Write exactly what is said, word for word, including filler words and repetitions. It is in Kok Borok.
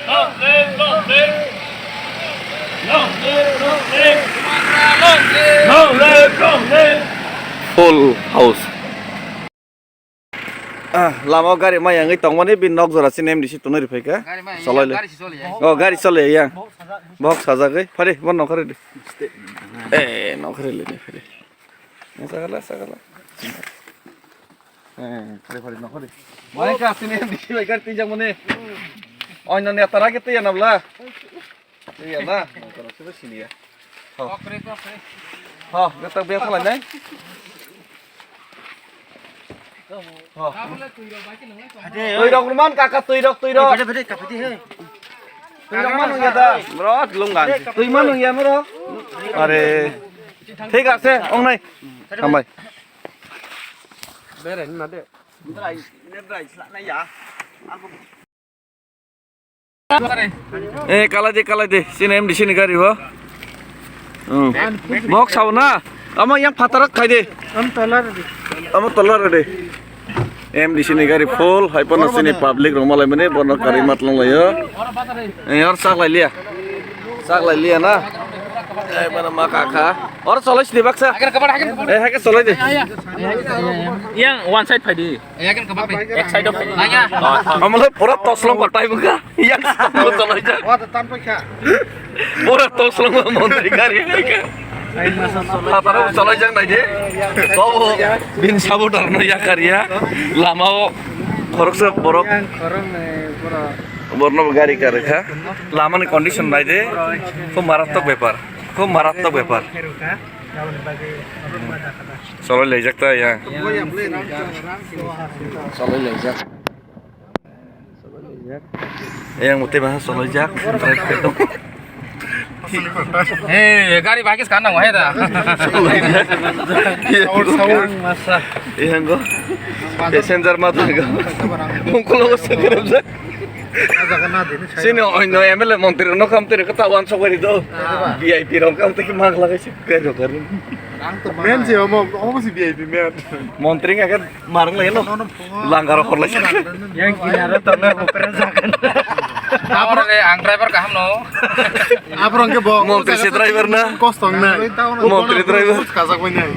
Long live, long live. Long live, long live. Long live, long live. Full house. Ah, lama o gari mai yangwi tongmani, bini nok jora sini M D C tonwi rwphai kha. Gari mai, solai le. Gari si choli ya. Oh, gari choli ya. Box sajagwi. Phari, bo nokha rwdi. Eh, nokha rwdi, phari. Sagala, sagala. Eh, phari, phari, nokha rwdi. Mai ka sini M D C bai gari tinjak mani. Oino netara ke tiya nabla. Iya na, motor sini sini ya. Ha. Ha, kita biasa lah, Nai. Ha. Twi rok man, kaka, twi rok, twi rok. Bede, bede, kapiti, he. Twi rok man ya da. Bro, lunggan. Twi man ya, bro. Are. Thik ase, ong nai. Hambai. Bere, na de. Drai, drai, sla na ya. Eh, kalai de, kalai de. Sini M D C ni gari bo. Hmm. Bok sao na. Amo yang phatara khai de. Am tolar de. Amo tolar de. M D C ni gari full, hai pono sini public rong malai mani, bono kari mat long layo. Eh, or sak lai liya. Sak lai liya na. Eh, mana ma ka kha. Or solai sini baksa. Eh, hai ke solai de. Yang one side phai di. Ek side of. Amalo pura toslong kotai buka. Yang satu tolai jak. Wah, tetan paikha. Pura toslong montri gari naikha. Hataro tolai jak nai de. Kau bin sabotar no ya kariya. Lama o khoroksa borok. Yang khorok ni borok. Borno gari karikha. Lama ni condition nai de. Khub marattok bepar. Khub marattok bepar. Solai laijak ta ya. Solai laijak. Yang mute bahasa solai jak. Eh, gari bahkis kanang wahai da. Solai jak. Yang go. Passenger mata go. Mungkulo sekerem jak. Sini oino M L A montri no kam teri kata wan sokari do. V I P rok kam teki mag lagai si gari rok gari. Men si omo, omo si V I P men. Montri nggak kan marang lagi lo. Langgar horlai. Yang kinaro tongna bukra jagan. Abro ke ang driver kaham no. Abro ke bo. Montri si driver na. Kostong na. Montri driver. Kajak banyak.